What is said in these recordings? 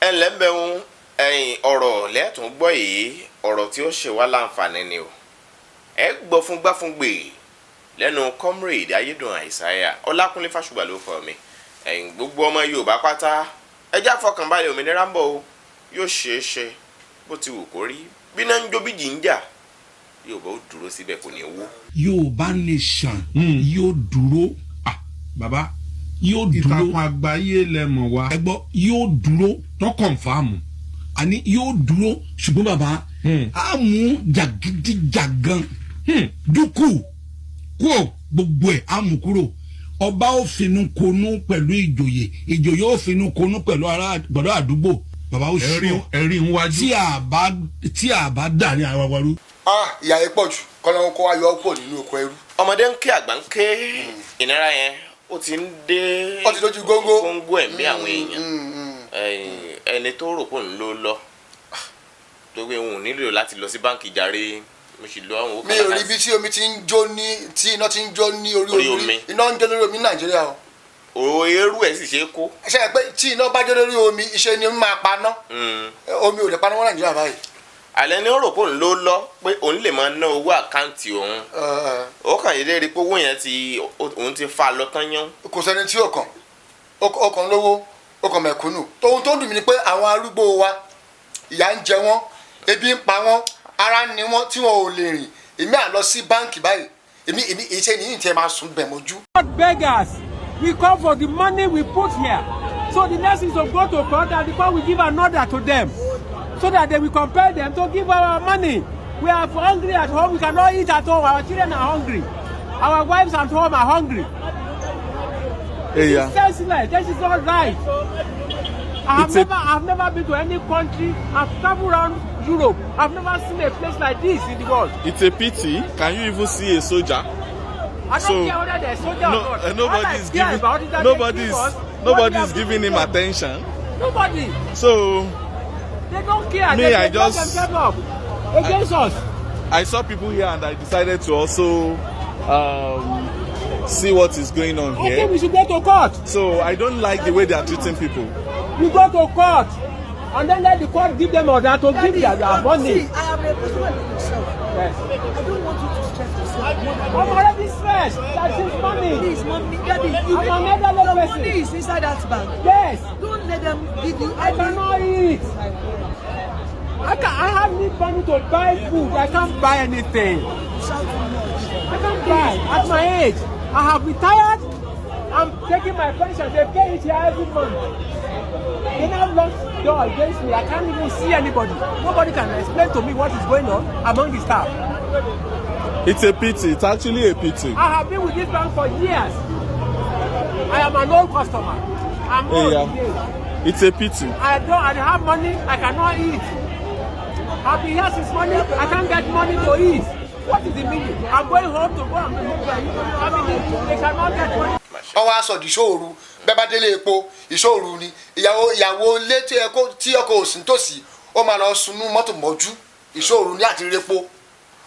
Ẹ ǹlẹ́ ń bẹ̀ ń ẹ̀yìn ọ̀rọ̀ lẹ́ẹ̀tún gbọ́ yìí, ọ̀rọ̀ tí ó ṣe wá láǹfààní ni o. Ẹ gbọ́ fún gbáfúngbè lẹ́nu Comrade Ayédùn Àìsáyà Ọlákúnlé Fásùgbà ló kọ mi. Ẹ̀yin gbogbo ọmọ Yorùbá pátá, ẹ já fọkànbalẹ̀, òmìnira ń bọ̀ o. Yóò ṣeé ṣe. Bó ti wù kó rí, bí náà ń jó, bí jì ń jà, Yorùbá ó dúró síbẹ̀, kò ní wó. Yorùbá Nation yóò dúró. Ah, bàbá, yóò dúró. Ìtàkùn àgbáyé lẹ mọ̀ wá. Ẹ gbọ́, yóò dúró. Tó confirm. Àní yóò dúró, ṣùgbọ́n bàbá, á mú jàgídíjàgan dúkù kúò, gbogbo ẹ̀ á mú kúrò. Ọba ó finú konú pẹ̀lú ìjòyè, ìjòyè ó finú konú pẹ̀lú ará pẹ̀lú àdúgbò. Bàbá, ó ẹ̀rí ṣùọ́ ẹ̀rí ń wájú. Tí a bá dà ní ara wa rú. Ah, ìyà yìí pọ̀ jù, kọ́lọ́hún kó wá yọ ọ́ kúrò nínú oko ẹrú. Ọmọdé ń ké, àgbà ń ké, ìnira yẹn ó ti ń dé. Ó ti dójú góńgó. Góńgó ẹ̀mí àwọn èèyàn. Ẹni tó rò pé òun ló lọ torí òun ò nílò láti lọ sí báǹkì jàre, mo sì lọ àwọn owó Mi ò rí ibi tí omi ti ń jó ní, tí iná ti ń jó ní orí orí omi. Omi. Iná ń jó lórí omi ní Nàìjíríà o. Òwò eérú ẹ̀ sì ṣe é kó. Ṣe é pé tí iná bá jó lórí omi, iṣẹ́ ni omi máa paná? Omi ò lè paná wọ́n Nàìjíríà báyìí. Àlẹ́ ni ó rò pé òun ló lọ, pé òun lè máa ná owó account òun, ó kàn yé rí pé owó yẹn ti òun ti fa lọ tán yán. Kò sẹ́ni tí ò kàn, ó kàn lówó, ó kàn mẹ̀kúnnù. Ohun tó ń dùn mí ni pé àwọn arúgbó wa, ìyà ń jẹ wọ́n, ebi ń pa wọ́n, ara ń ni wọ́n, tí wọn ò lè rìn. Èmi à lọ sí báǹkì báyìí, èmi ìṣe nìyí tí ẹ máa sùn bẹ̀ mọ́jú. Not beggars. We come for the money we put here. So the next is to go to court and the court will give an order to them so that they will compel them to give our money. We are hungry at home. We cannot eat at home. Our children are hungry. Our wives at home are hungry. This is senseless. This is not right. I have It's a- never, I've never been to any country. I've traveled around Europe. I've never seen a place like this in the world. It's a pity. Can you even see a soldier? I don't So, care whether there's soldier No, or not. nobody All I is care giving. about is that they Nobody give is. us what Nobody we is are giving him giving them. attention. Nobody. So They don't care. Me, They I they lock just- themselves up against us. I saw people here and I decided to also see what is going on I think here. we should go to court. So I don't like the way they are treating people. We go to court. And then let the court give them order to give their money. See, I am a customer like yourself. Yes. I don't want you to stress yourself more than I'm already stressed. That is money. Please, mommy, daddy, you I'm an elderly your person. Money is inside that bank. Yes. Don't let them give you I any. cannot eat. I have need money to buy food. I can't buy anything. Shout too much. I can't buy. At my age, I have retired. I'm taking my pension. They pay it here every month. They now locked door against me. I can't even see anybody. Nobody can explain to me what is going on among the staff. It's a pity. It's actually a pity. I have been with this bank for years. I am an old customer. I'm old. Yeah. It's a pity. I don't. I have money. I cannot eat. I've been here since morning. I can't get money to eat. What is the meaning? I'm going home to go and meet my family. They cannot get money. Wọ́n wá sọ di ìṣòro. Bẹ́ẹ̀ bá délé epo, ìṣòro ni. Ìyàwó ilé tí ẹ kó tí ọkọ òsín tòsí, ó máa lọ sunú mọ́tò mọ́jú. Ìṣòro ní àti repo.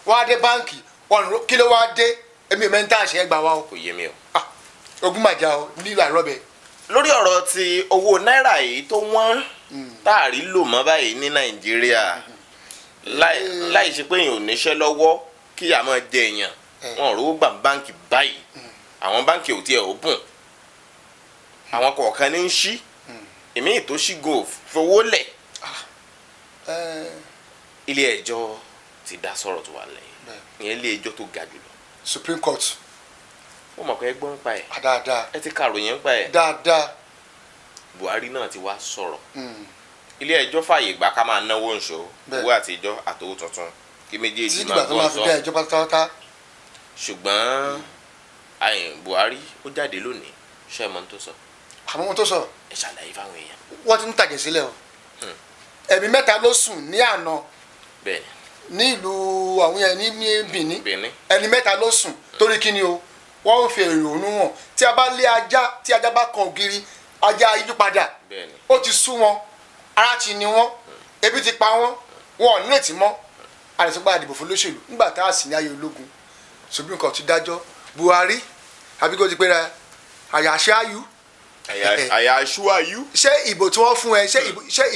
Wọ́n á dé báǹkì wọn ní kí ló wá dé? Èmi ò mẹ́ńtà àṣẹ ẹgbàá wa o. Kò yé mi o. Ah, ogun màjà o nílò àìrọ́bẹ. Lórí ọ̀rọ̀ ti owó náírà yìí tó wọ́n táàrí lò mọ́ báyìí ní Nàìjíríà, láì ṣe pé èèyàn ò níṣẹ́ lọ́wọ́, kí ìyà máa jẹ èèyàn, wọn ò rówó gbà báǹkì báyìí. Àwọn báǹkì ò tiẹ̀ open, àwọn kọ̀ọ̀kan ní ń ṣí, èmi tó ṣí go fowó lẹ̀. Ilé ẹjọ́ ti dá sọ̀rọ̀ tó wà lẹ́yìn ìyẹn, ilé ẹjọ́ tó ga jùlọ. Supreme Court. Ó mọ̀ pé ẹ gbọ́ ń pa ẹ̀. Ah, dáadáa. Ẹ ti kàròyìn ń pa ẹ̀. Dáadáa. Buhari náà ti wá sọ̀rọ̀. Ilé ẹjọ́ fààyè gbà ká máa náwó nṣó, owó àtijọ́ àtowó tuntun, kí méjèèjì títí máa dìgbà tó gbọ́ máa fi sọ. dá ẹjọ́ pátápátá. Ṣùgbọ́n àyìn Buhari ó jáde lónìí, ṣé ẹ mọ̀ ohun tó sọ? Àmọ́ ohun tó sọ? Ẹ ṣàlàyé fáwọn èèyàn. Wọ́n ti ń tàjẹ̀ sílẹ̀ o. Ẹ̀mí mẹ́ta ló sùn ní àná ní ìlú àwọn yẹn ní Benin. Benin. Ẹni mẹ́ta ló sùn. Torí kí ni o? Wọ́n ń fi èrònú wọn. Tí a bá lé ajá, tí ajá bá kan ògiri, ajá yíjú padà. Ó ti sú wọn, ara ti ní wọn, ebi ti pa wọn, wọn ò nírètí mọ́. Àdìsọ́gbà àdìbò fún olóṣèlú nígbà tá a sì ní ayé ológun. Supreme Court ti dájọ́. Buhari, àbí kò ti pé ra àyàṣe ayú. I assure you. Ṣé ìbò tí wọ́n fún ẹ, ṣé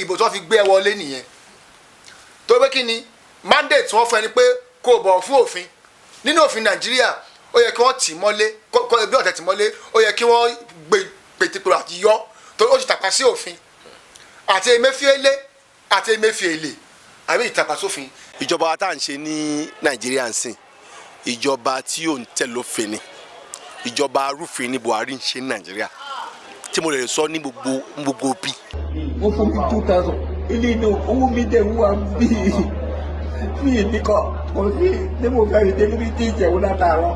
ìbò tí wọ́n fi gbé ẹ wọlé nìyẹn? Tó pé kí ni mandate tí wọ́n fún ẹ ni pé kó o bọ̀wọ̀ fún òfin. Nínú òfin Nàìjíríà, ó yẹ kí wọ́n tì mọ́lé, bí ọ̀tẹ̀ tì mọ́lé, ó yẹ kí wọ́n gbé pètèpèrò àti yọ, torí ó ti tàpá sí òfin. Àti Emefiele àti Emefiele àbí ìtàpá sófin. Ìjọba tá à ń ṣe ní Nàìjíríà ń sìn, ìjọba tí ò ń tẹ̀lé òfin ni, ìjọba arúfin ni Buhari ń ṣe ní Nàìjíríà, tí mo lè sọ ní gbogbo gbogbo bí. Wọ́n fún mi 2,000 ilé inú owó mi dẹ̀ wá bí mi ní kọ́ kò sí ní mo fẹ́ rí délé mi tí ìjẹun látàárọ̀.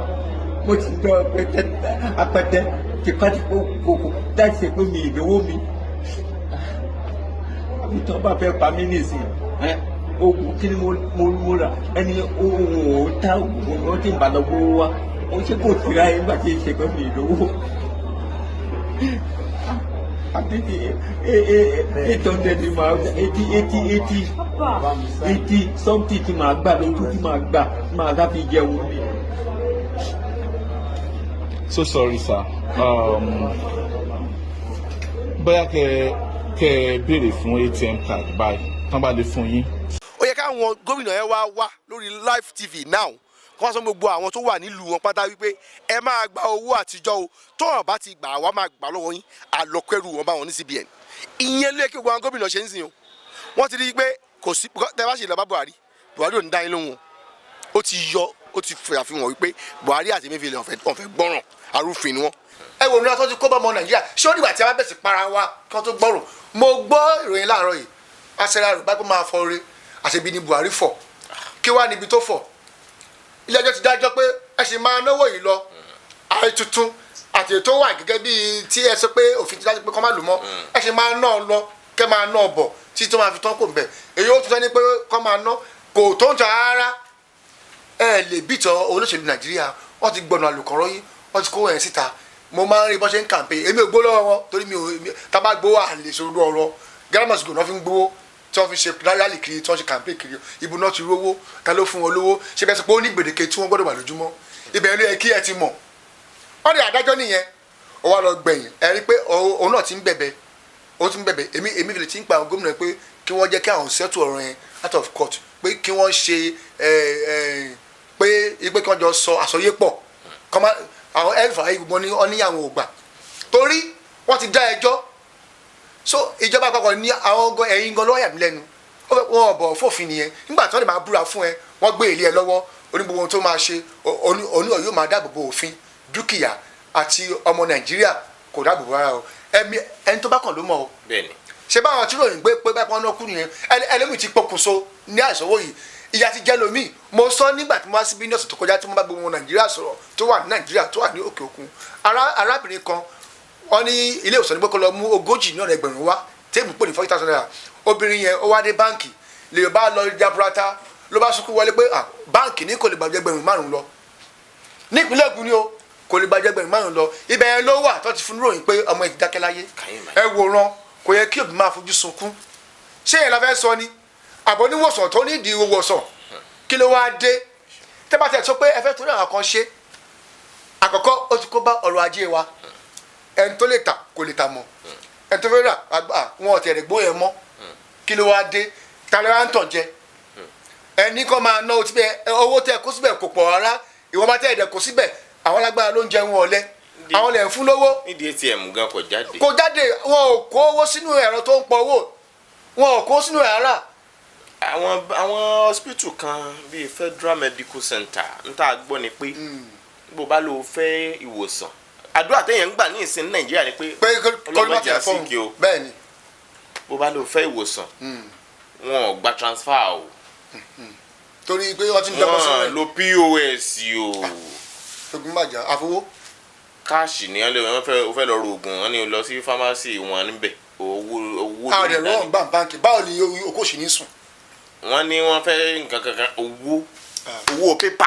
Mo ti lọ pẹtẹ apẹtẹ tipátipó kòkò láti ṣe pé mi ìdówó mi àbí tí wọ́n bá fẹ́ pa mí nìsín ẹ oògùn kí ni mo rà ẹni ohun ò tá oògùn mi ó ti ń bá lọ gbówó wá ó ṣe kò tira ẹ nígbà tí ì ṣe pé mi ìdówó àti ti 800 ni màá 80 80 80 80 something tí màá gbà lójú tí màá gbà tí màá ká fi jẹun ni. So sorry, sir. Bóyá kẹ béèrè fún ATM card báyìí tán bá lè fún yín. Ó yẹ káwọn gómìnà yẹn wá wá lórí live TV now, kó wá sọ gbogbo àwọn tó wà nílùú wọn pátá wípé ẹ máa gba owó àtijọ́ o, tó hàn bá ti gbà wá máa gbà lọ́wọ́ yín, àlọ́kẹ́rù wọn bá wọn ní CBN. Ìyẹn ló yẹ kí gbogbo àwọn gómìnà ṣe ń sìn o. Wọ́n ti rí i pé kò sí tẹ́ bá ṣe lọ bá Buhari, Buhari ò ní dá yín lóhùn o. Ó ti yọ, ó ti fàfihàn wípé Buhari àti Emefiele ọ̀fẹ́ gbọ́ràn, arúfin ni wọ́n. Ẹ wò ní wọ́n ti kó bá ọmọ Nàìjíríà. Ṣé ó dìgbà tí a bá bẹ̀sẹ̀ para wa kí wọ́n tó gbọ́rò? Mo gbọ́ ìròyìn láàárọ̀ yìí, aṣẹ́ra rẹ̀ bá pé máa fọ ore àṣebi ni Buhari fọ̀. Kí wàá níbi tó fọ̀? Ilé ẹjọ́ ti dájọ́ pé ẹ sì máa náwó yìí lọ, ààrẹ tuntun àti ètò wà gẹ́gẹ́ bíi tí ẹ sọ pé òfin ti dájú pé kọ́ má lò mọ́, ẹ sì máa ná ọ lọ, kẹ́ máa ná ọ bọ̀ títí tó máa fi tán kò ń bẹ̀. Èyí ó tún sọ ní pé kọ́ máa ná kò tó ń ta rárá. Ẹ lè bìtọ̀ olóṣèlú Nàìjíríà, wọ́n ti gbọ̀nà àlùkọ́rọ́ yìí, wọ́n ti kó ẹ̀ síta. Mo máa ń rí bọ́ ṣe ń kàǹpé, èmi ò gbó lọ́wọ́ wọn torí mi ò tábà gbowó àlè sọ̀rọ̀ ọ̀rọ̀ gírámàsìgò náà fi ń gbowó tí wọ́n fi ṣe rálì kiri, tí wọ́n ṣe kàǹpé kiri. Ibo náà ti rówó? Ta ló fún wọn lówó? Ṣé bẹ́ẹ̀ sọ pé ó ní gbèdéke tí wọ́n gbọ́dọ̀ wà lójúmọ́? Ibẹ̀ ló yẹ kí ẹ ti mọ̀. Wọ́n ní adájọ́ nìyẹn, ó wá lọ gbẹ̀yìn. Ẹ rí i pé òun náà ti ń bẹ̀bẹ̀, ó ti ń bẹ̀bẹ̀. Èmi fi ti ń pa àwọn gómìnà pé kí wọ́n jẹ́ kí àwọn settle ọ̀rọ̀ yẹn out of court, pé kí wọ́n ṣe pé pé kí wọ́n jọ sọ àsọyé pọ̀. Àwọn ẹ̀fà gbogbo ní wọ́n ní àwọn ò gbà torí wọ́n ti dá ẹjọ́. So ìjọba àpapọ̀ ní àwọn gan ẹ̀yin gan ló yà mí lẹ́nu, wọn ò bọ̀ fòfin nìyẹn. Nígbà tí wọ́n lè máa búra fún ẹ, wọ́n gbé èlé ẹ lọ́wọ́ oní gbogbo ohun tó máa ṣe oníwọ̀ yóò máa dáàbò bo òfin, dúkìá àti ọmọ Nàìjíríà, kò dáàbò bo rárá o. Ẹ̀mí ẹni tó bá kàn ló mọ̀ o. Ṣé báwọn tí ròyìn gbé pé báyìí wọn náà kú nìyẹn? Ẹlòmíì ti pokùnso ní àìsànwó yìí, ìyà ti jẹ lómi. Mo sọ nígbà tí mo wá síbí ní ọ̀sẹ̀ tó kọjá tí mo bá gbogbo Nàìjíríà sọ̀rọ̀ tó wà ní Nàìjíríà, tó wà ní òkè òkun. Arábìnrin kan, wọ́n ní ilé ìwòsàn ní pé kó lọ mú 40,000 wá, téèmù pò ní ₦40,000. Obìnrin yẹn ó wá dé báǹkì, lè bá lọ jaburata, ló bá sunkún wọlé pé báǹkì ní kò lè gbàgbé 5,000 lọ. Nípínlẹ̀ Ògùn ni o, kò lè gbàgbé 5,000 lọ. Ibẹ̀ yẹn ló wà tó ti fún ròyìn pé ọmọ ẹ̀ ti dákẹ́ láyé. Ẹ wòran, kò yẹ kí òbí máa fojú sunkún. Ṣé yẹn la fẹ́ sọ ni àbọ̀ oníwòsàn tó ní ìdí ìwòsàn? Kí ló wáá dé tẹ́ bá tẹ̀ sọ pé ẹ fẹ́ torí àwọn kan ṣe? Àkọ́kọ́, ó ti kó bá ọrọ̀ ajé wa. Ẹni tó lè tà kò lè tà mọ́, ẹni tó fẹ́ rà wọn ò tẹ̀lé gbóyè mọ́. Kí ló wáá dé? Ta ló wá ń tàn jẹ? Ẹni kan máa ná owó tẹ kó síbẹ̀ kò pọ̀ rárá. Ìwọ́n bá tẹ̀ ẹ̀dẹ̀ kó síbẹ̀, àwọn alágbára ló ń jẹun ọ̀lẹ, àwọn lè ń fún lówó. Nídìí ATM gan kò jáde. Kò jáde. Wọn ò kó owó sínú ẹ̀rọ tó ń pọ̀ owó, wọn ò kó sínú ẹ̀rọ. Àwọn hospital kan bíi Federal Medical Center ń tá a gbọ́ ni pé bó bá lọ fẹ́ ìwòsàn, àdúrà téèyàn ń gbà ní ìsìn Nàìjíríà ni pé ọlọ́mọdé àsìkò o. Bẹ́ẹ̀ni. Bó bá lọ fẹ́ ìwòsàn, wọn ò gba transfer o. Torí pé wọ́n ti ń dọ́gbọ́n sọ́rọ̀. Wọ́n lo POS o. Ogun bàjá àfowó. Cash ni wọ́n lè wọ́n fẹ́ fẹ́ lọ rògùn, wọ́n ní lọ sí pharmacy wọn níbẹ̀, owó owó. Àwọn ẹ̀rọ wọn gbà báńkì, báwo ni okó ṣì ní sùn? Wọ́n ní wọ́n fẹ́ nǹkan kankan, owó owó pépà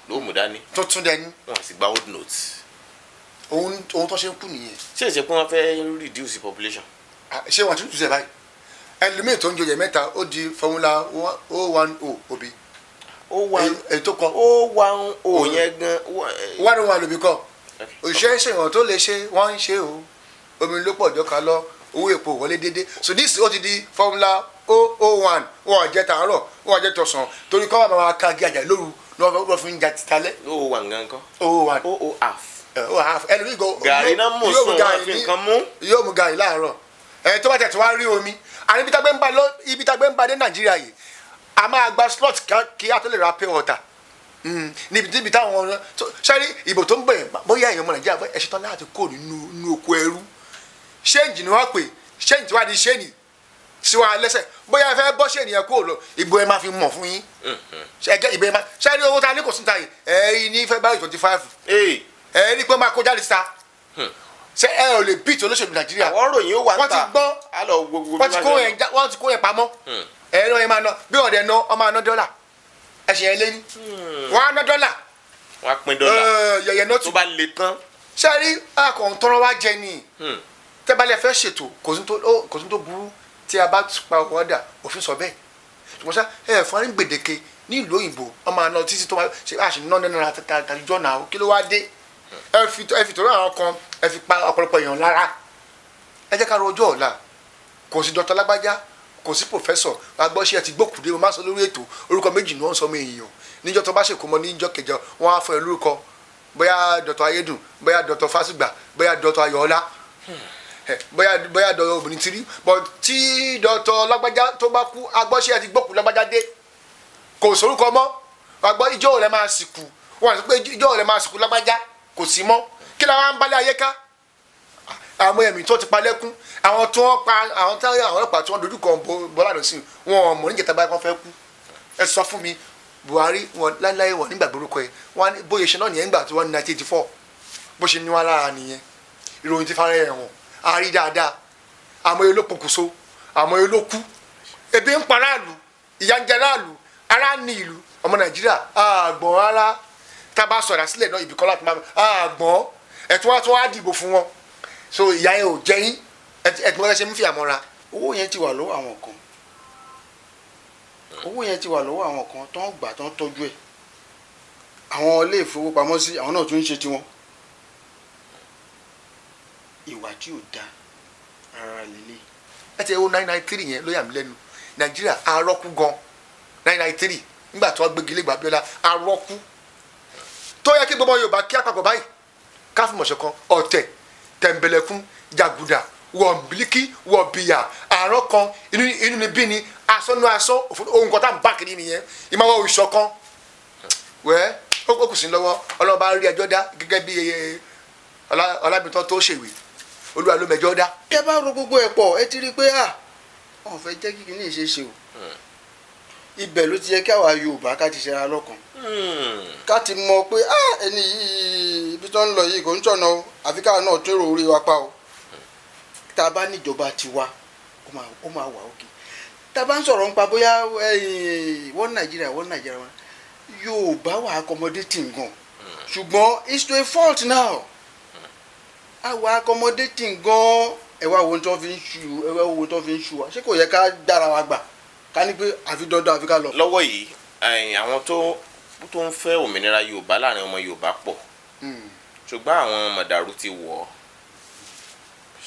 ló mú dání. Tuntun dẹni. Wọ́n sì gba old notes. Ohun tó ṣe ń kú nìyẹn. Ṣé ìṣe pé wọ́n fẹ́ reduce population? Ṣé wọ́n ti tún ṣe báyìí? Ẹlòmíì tó ń joyè mẹ́ta, ó di formula 010 Obi. 01 Èyí tó kọ. 010 yẹn gan. 101 lòbí kọ. Òṣìṣẹ́ ṣèwọ̀n tó lè ṣe wọ́n ń ṣe o. Omi ló pọ̀ jọ́ka lọ, owó epo wọlé déédé. So this ó ti di formula 001. Wọn ò jẹ tàárọ̀, wọn ò jẹ tọ̀sán, torí kọ́ máa ka gí àjà lóru ní wọ́n fi ń ja titalẹ́. Ó wà nǹkan kan. 001. Ó half. Ó half ẹlòmíì gan. Gàrí náà mú yóò mú sùn, gàrí wọn fi nǹkan mú. Yóò mú gàrí láàárọ̀ ẹ tó bá tẹ̀ tó wá rí omi. Àní ibi tá gbé ń ba lọ, ibi tá gbé ń ba dé Nàìjíríà yìí, a máa gba slot kí a tó lè ra pure water. Níbi táwọn ọ̀rọ̀ sẹ́rí ìbò tó ń bẹ̀, bóyá èèyàn ọmọ Nàìjíríà ẹ ṣetán láti kó nínú oko ẹrú. Ṣéǹjì ni wọ́n pè ṣéǹjì tí wàá di ṣéǹjì sí wa lẹ́sẹ̀, bóyá ẹ fẹ́ bọ́ ṣéǹjì yẹn kúrò lọ, ìbò ẹ máa fi mọ̀ fún yín. Ẹgẹ ìbò ẹ máa sẹ́rí owó ta ní kò síta yìí, ẹ rí ní February 25, ẹ rí pé máa kó jáde síta. Ṣé ẹ ò lè bíìtì olóṣèlú Nàìjíríà? Àwọn ròyìn ó wà ń Wọ́n ti ta. gbọ́. A lọ wo gbogbo Wọ́n ti kó yẹn wọ́n ti kó yẹn pamọ́. Ẹ lọ́ yẹn máa ná bí ọ̀dẹ̀ ná, ọ máa ná dọ́là, ẹ̀sìn yẹn lé ní wọ́n á ná dọ́là. Wọ́n á pín dọ́là. Yẹ̀yẹ̀ náà tó tún bá le tán. Ṣé rí akọ̀ǹtọ́rọ́ wa jẹ ni tẹ́bálẹ̀ fẹ́ ṣètò, kò sí tó burú tí a bá pa ọkọ̀ ọ̀dà, òfin sọ bẹ́ẹ̀. Ṣùgbọ́n ṣá ẹ fún wa ní gbèdéke. Ní ìlú òyìnbó, wọ́n máa ná títí tó máa ṣe àṣì ná nínú àtàjọ́ náà. Kí ló wá dé ẹ fi torí àwọn kan ẹ fi pa ọ̀pọ̀lọpọ̀ èèyàn lára? Ẹ jẹ́ ká ro ọjọ́ ọ̀la. Kò sí dọ́tọ̀ lágbájá, kò sí pòfẹ́sọ̀ agbọ́sẹ̀ ti gbókùdé. Mo máa sọ lórí ètò, orúkọ méjì ni wọ́n ń sọ ọmọ èèyàn níjọ́ tó bá ṣèkó mọ. Níjọ́ kẹjọ, wọ́n á fún ẹ lórúkọ, bóyá dọ́tọ̀ ayédùn, bóyá dọ́tọ̀ fásùgbà, bóyá dọ́tọ̀ ayọ̀ọ́lá, bóyá dọ́tọ̀ obìnrin tìrí. Bọ̀ tí dọ́tọ̀ lágbájá tó bá kú, agbọ́sẹ̀ ti gbókù lágbájá dé, kò sórúkọ mọ́. Agbọ́ ìjọ́ rẹ̀ máa sìnkú, wọ́n àti pé ìjọ́ rẹ̀ máa sìnkú lágbájá kò sí mọ́. Kí la wá ń balẹ̀ ayé ká? Àwọn ẹ̀mí tó ti pa lẹ́kún, àwọn tí wọ́n pa, àwọn tí àwọn ọlọ́pàá tí wọ́n dojú kọ Bọ́lá lọ sí wọn, ò mọ̀ níjẹta báyìí wọ́n fẹ́ kú. Ẹ sọ fún mi, Buhari wọn láéláé wọn nígbà burúkọ yẹn wọn á ní bóyá ṣe náà nìyẹn nígbà tí wọ́n ní 1984, bó ṣe ní wọn lára nìyẹn. Ìròyìn ti fara ẹ̀ hàn, a rí dáadáa. Àmọ́ yẹn ló pokùnso, àmọ́ yẹn ló kú. Ebi ń pa aráàlú, ìyà ń jẹ aráàlú, ara ní ìlú ọmọ Nàìjíríà àgbọ̀n rárá. Tá a bá sọ̀rọ̀ sílẹ̀ náà, ibìkan láti máa àgbọ̀n ẹ̀tún wá tún wá dìbò fún wọn, so ìyà yẹn ò jẹ yín, ẹ̀tún wọn ṣe ń fi àmọ́ra. Owó yẹn ti wà lọ́wọ́ àwọn kan, owó yẹn ti wà lọ́wọ́ àwọn kan tó ń gbà, tó ń tọ́jú ẹ̀. Àwọn ilé ìfowópamọ́sí, àwọn náà tún ń ṣe tiwọn. Ìwà tí ò dáa rárá lélẹ̀. Ẹ ti wo 993 yẹn ló yà mí lẹ́nu. Nàìjíríà arọ́kú gan. 993 nígbà tí wọ́n gbégi lé Abíọ́lá, arọ́kú tó yẹ kí gbogbo Yorùbá kí àpapọ̀ báyìí ká fìmọ̀ ṣọ̀kan. Ọ̀tẹ̀, tẹ̀m̀bẹ̀lẹ̀kún, jàgùdà, wọ̀nbílíkì, wọ̀bìyà, àárọ̀ kan inú ni bí ni asọ́nù asọ́ ohun kan tá à ń bá kiri nìyẹn. Ìmọ̀wọ́ ìṣọ̀kan wẹ́ ó kù sí lọ́wọ́. Ọlọ́run bá rí ẹjọ́ dá gẹ́gẹ́ bí Ọlábìntàn tó ṣèwé, Olúwa ló mẹjọ́ dá. Ẹ bá ro gbogbo ẹ̀ pọ̀, ẹ ti rí i pé à wọn fẹ́ jẹ́ kí kinní ṣe ṣe o. Ibẹ̀ ló ti yẹ kí àwa Yorùbá ká ti ṣera lọ́kàn, ká ti mọ̀ pé ẹni yìí, ibi tó ń lọ yìí kò ń tọ̀nà o, àfi káwa náà tó èrò orí wa pa o. Tá a bá níjọba tiwa, ó máa wà òkè. Tá a bá ń sọ̀rọ̀ nípa bóyá wọ́n Nàìjíríà, wọ́n Nàìjíríà, wọ́n Yorùbá wà accommodating gan, ṣùgbọ́n it's to a fault now. A wà accommodating gan. Ẹ wá wo ohun tó fi ń ṣu, ẹ wá wo ohun tó fi ń ṣu wa. Ṣé kò yẹ ká dára wa gbà, ká ní pé àfi dandan àfi ká lọ? Lọ́wọ́ yìí, àwọn tó ń fẹ́ òmìnira Yorùbá láàrin ọmọ Yorùbá pọ̀, ṣùgbọ́n àwọn mọ̀dàrú ti wọ̀ ọ́.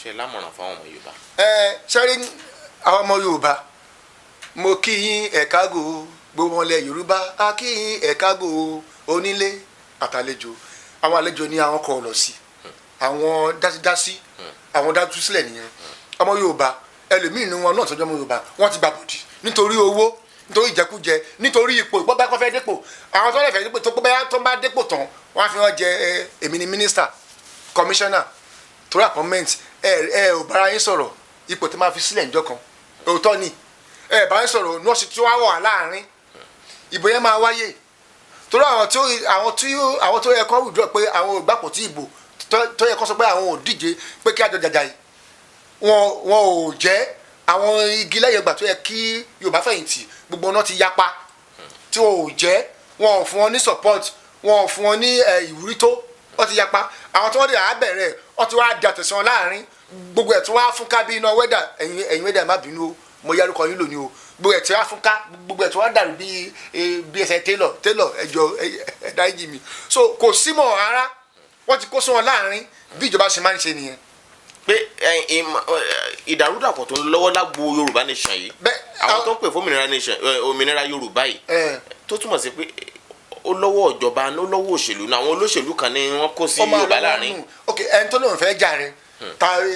Ṣe lámọ̀ràn fáwọn ọmọ Yorùbá. Ẹ ṣẹ́rí àwọn ọmọ Yorùbá, mo kí yín, ẹ káàgò. Gbogbo wọn lẹ Yorùbá, a kí yín, ẹ káàgò, onílé àtàlejò. Àwọn àlejò ní àwọn kọ̀ ọ̀rọ̀ sí àwọn dásídásí, àwọn dájú sílẹ̀ nìyẹn. Ọmọ Yorùbá ẹlòmíì ní wọn náà tọjọ́ ọmọ Yorùbá, wọ́n ti gba bòdì nítorí owó, nítorí ìjẹkújẹ, nítorí ipò. Ìpọ́ bá kọ́ fẹ́ dépò, àwọn tó lè fẹ́ dépò, tó pé báyà tó ń bá dépò tán, wọ́n á fi wọ́n jẹ èmi ni mínísítà, kọmíṣánná, torí appointment. Ẹ ẹ ò bára yín sọ̀rọ̀ ipò tó máa fi sílẹ̀ níjọ́ kan. Òótọ́ ni ẹ bá yín sọ̀rọ̀ nọ́ọ̀sì tí wọ́n wà láàrin ìbò yẹn máa wáyé, torí àwọn tó yẹ kó withdraw pé àwọn ò gbàpò tí ìbò tó yẹ kó sọ pé àwọn ò díje pé kí àjọ jàjà yìí, wọn ò jẹ́ àwọn igi lẹ́yìn ìgbà tó yẹ kí Yorùbá fẹ̀yìntì, gbogbo wọn ti yapa tí wọn ò jẹ́, wọn ò fún wọn ní support, wọn ò fún wọn ní ìwúrí tó, wọ́n ti yapa. Àwọn tí wọ́n dé àbẹ̀rẹ̀, wọ́n ti wá di àtẹ̀sán láàrin gbogbo ẹ̀ tí wọ́n á fún ká bí iná wẹ́dà. Ẹ̀yin wẹ́dà, má bínú o, mo yárúkọ yín lónìí o. Gbogbo ẹ̀ tí wọ́n á fún ká, gbogbo ẹ̀ tí wọ́n á dàrú bí ẹsẹ̀ télọ̀ télọ̀. Ẹjọ́ ẹ dáríjì mi. So kò símọ̀ rárá, wọ́n ti kó sí wọn láàrin. Bí ìjọba ṣe máa ń ṣe nìyẹn. Pé ìdàrúdàpọ̀ tó ń lọ́wọ́ lágbo Yorùbá nation yìí, àwọn tó ń pè fún òmìnira nation, òmìnira Yorùbá yìí, tó túmọ̀ sí pé ó lọ́wọ́ ìjọba, ó lọ́wọ́ òṣèlú náà, àwọn olóṣèlú kan ní wọ́n kó sí Ó máa Yorùbá lọ́wọ́ láàrin. nù. Ok, ẹni tó lóun fẹ́ jàre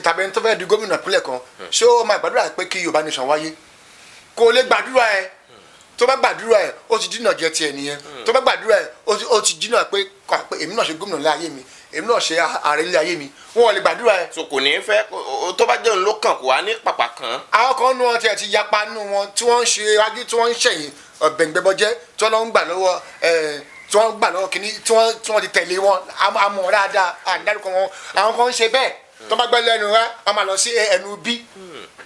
tàbí ẹni tó fẹ́ di gómìnà ìpínlẹ̀ kan, ṣé ó máa gbàdúrà pé kí Yorùbá nation wáyé? Kò lè gbàdúrà ẹ. Tó bá gbàdúrà ẹ, ó ti dínà jẹ tiẹ̀ nìyẹn. Tó bá gbàdúrà ẹ, ó ti dínà pé èmi náà ṣe gómìnà ilé ayé mi, èmi náà ṣe ààrẹ ilé ayé mi. Wọn ò lè gbàdúrà ẹ. So kò ní fẹ́ tó bá jẹun ló kàn, kó wá ní pàpà kan. Àwọn kan nu wọn tiẹ̀ ti yapa nù wọn, tí wọ́n ń ṣe iwájú, tí wọ́n ń ṣẹ̀yìn, ọ̀bẹ̀ǹgbẹ̀bọ̀jẹ́, tí wọ́n lọ ń gbà lọ́wọ́ ẹ̀, tí wọ́n gbà lọ́wọ́ kínní, tí wọ́n ti tẹ̀lé wọn amọ̀ dáadáa, àdárúkọ wọn. Àwọn kan ń ṣe bẹ́ẹ̀, tó bá gbẹ́ lẹ́nu rẹ, wọ́n máa lọ sí ẹnu bí.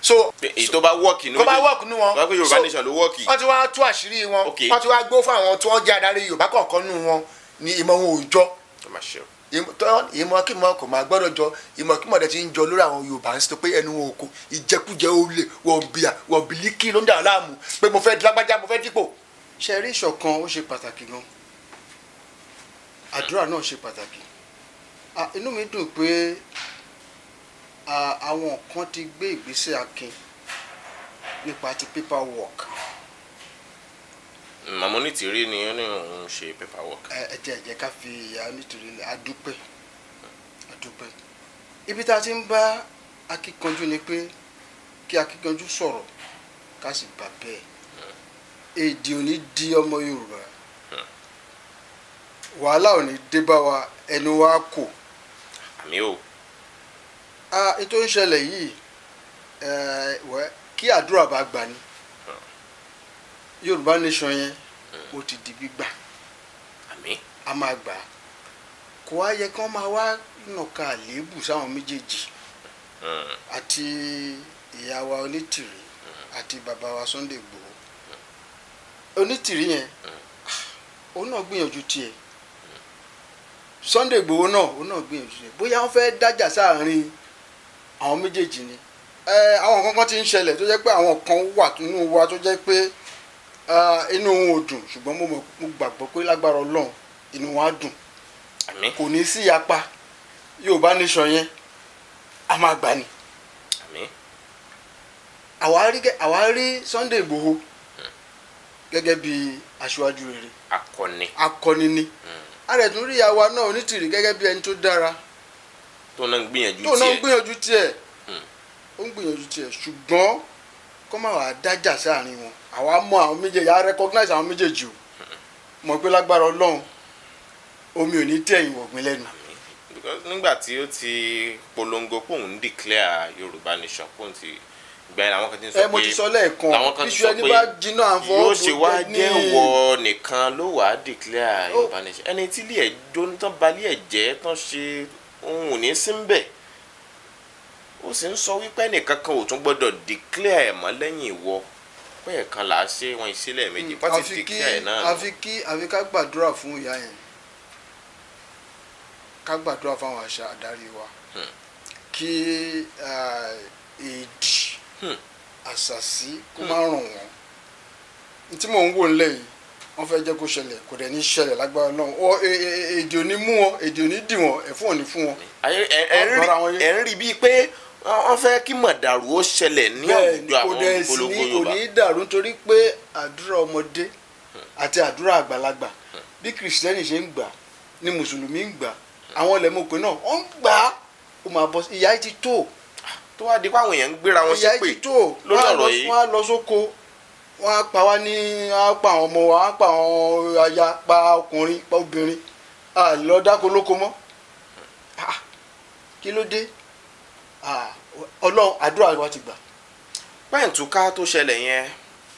So èyí tó bá wọ́ọ̀kì nù tó bá wọ́ọ̀kì nù wọn. Tó bá pé Yorùbá So, nation ló wọ́ọ̀kì. Wọ́n ti wá tú àṣírí wọn. Wọ́n ti wá gbó fún àwọn tí wọ́n jẹ́ adarí Yorùbá kọ̀ọ̀kan nù wọn ní ìmọ̀ wọn ò jọ. Ó mà ṣe o. Ìmọ̀ kí mọ̀ kò máa gbọ́dọ̀ jọ, ìmọ̀ kí mọ̀ dẹ̀ ti ń jọ lórí àwọn Yorùbá ń sọ pé ẹnu wọn ò kò, ìjẹkújẹ, olè, wọ̀nbìà, wọ̀nbìlíkì ló ń dà láàmú, pé mo fẹ́ di lágbájá, mo fẹ́ dípò. Ṣe rí, ìṣọ̀kan ó ṣe pàtàkì gan, àdúrà náà ṣe pàtàkì. Inú mi dùn pé àwọn kan ti gbé ìgbésẹ̀ akin nípa ti paper work. Màmá Onítìrí ni ó ní òun ṣe paper work. Ẹ jẹ́ ká fi ìyá Onítìrí lẹ̀. Adúpẹ́, adúpẹ́. Ibi tá a ti ń bá akíkanjú ni pé kí akíkanjú sọ̀rọ̀, ká sì gbà bẹ́ẹ̀. Èdè ò ní di ọmọ Yorùbá, wàhálà ò ní dé bá wa, ẹnu wa kò. Àmì o. Ètò ń ṣẹlẹ̀ yìí, wẹ́ kí àdúrà bá gbà ní Yorùbá nation yẹn, ó ti di gbígbà. Àmì. A máa gbà á. Kò wá yẹ kí wọ́n máa wá nàka àléébù sáwọn méjèèjì, àti ìyá wa Onítìrí àti bàbá wa Sunday Igboho. Onítìrí yẹn, òun náà gbìyànjú tiẹ̀. Sunday Igboho náà, òun náà gbìyànjú tiẹ̀. Bóyá wọ́n fẹ́ dájà sáàrin àwọn méjèèjì ni. Àwọn kankan ti ń ṣẹlẹ̀ tó jẹ́ pé àwọn kan wà nínú wa tó jẹ́ pé inú wọn ò dùn, ṣùgbọ́n mo mọ̀, mo gbàgbọ́ pé lágbára Ọlọ́run, inú wọn á dùn. Àmín. Kò ní sí ìyapa. Yorùbá nation yẹn, a máa gbà ní. Àmín. Àwa rí Sunday Igboho gẹ́gẹ́ bí aṣáájú rere. Akọni. Akọni ni. A rẹ̀ tún rí ìyá wa náà Onítìrí gẹ́gẹ́ bí ẹni tó dára. Tó náà ń gbìyànjú tó náà ń tiẹ̀. gbìyànjú tiẹ̀. Ó ń gbìyànjú tiẹ̀, ṣùgbọ́n kó má wàá dájà sáàrin wọn. Àwa mọ àwọn méjèèjì, a recognize àwọn méjèèjì o, mọ̀ pé lágbára Ọlọ́run, omi ò ní tẹ̀yìn wọ̀gbìn lẹ́nu. Because nígbà tí ó ti polongo pé òun declare Yorùbá nation, pé òun ti ìgbà yẹn, làwọn kan ti ń sọ pé Ẹ mo ti sọ lẹ́ẹ̀kan, làwọn kan ti bíṣu sọ ẹni pé bá jiná, à ń fọwọ́ yóò ṣe wá bò ní. Jẹ́ wọ nìkan ló wàá declare Yorùbá nation, ẹni tí ilé ẹ̀ jóná tán, balẹ̀ ẹ̀ jẹ́ tán, ṣe òun ò ní sí ń bẹ̀, ó sì ń sọ wípé ẹnìkan kan ò tún gbọ́dọ̀ declare ẹ̀ mọ́ lẹ́yìn ìwọ, pé ẹ̀kan là á ṣe wọn ìṣẹ̀lẹ̀ méjì wọ́n ti Àfi kí declare ẹ̀ náà. Àfi ká gbàdúrà fún ìyá yẹn, ká gbàdúrà fáwọn àṣà àdarí wa, kí èdì àṣàsí kó má ràn wọ́n. N tí mò ń wò nílẹ̀ yìí, wọ́n fẹ́ jẹ́ kó ṣẹlẹ̀, kò dẹ̀ ní ṣẹlẹ̀ lágbára náà. Èdè ò ní mú wọn, èdè ò ní dì wọ́n, ẹ̀fún ò ní fún wọn. Ẹ ń rí bíi pé wọ́n fẹ́ kí mọ̀dàrú ó ṣẹlẹ̀ ní àwùjọ Kò àwọn dẹ̀ sí olùpolongo ní kò Yorùbá. ní dàrú, nítorí pé àdúrà ọmọdé àti àdúrà àgbàlagbà, bí Kìrìsìtẹ́nì ṣe ń gbà ní Mùsùlùmí ń gbà, àwọn ọlẹ́mọ̀pẹ́ náà ó ń gbà á, ó máa bọ́ sí. Ìyà yìí ti tó. Tó wá di pé àwọn èèyàn ń gbéra wọn Ìyà ṣépè yìí ti tó lórí ọ̀rọ̀ yìí. Wọ́n á lọ sóko, wọ́n á pa wá ní, wọ́n á pa àwọn ọmọ wa, wọ́n á pa àwọn aya, pa ọkùnrin, pa obìnrin. A lọ dáko lóko mọ́. Ah, kí ló dé? Ah, Ọlọ́run, àdúrà wa ti gbà. Pẹ́ǹtùká tó ṣẹlẹ̀ yẹn,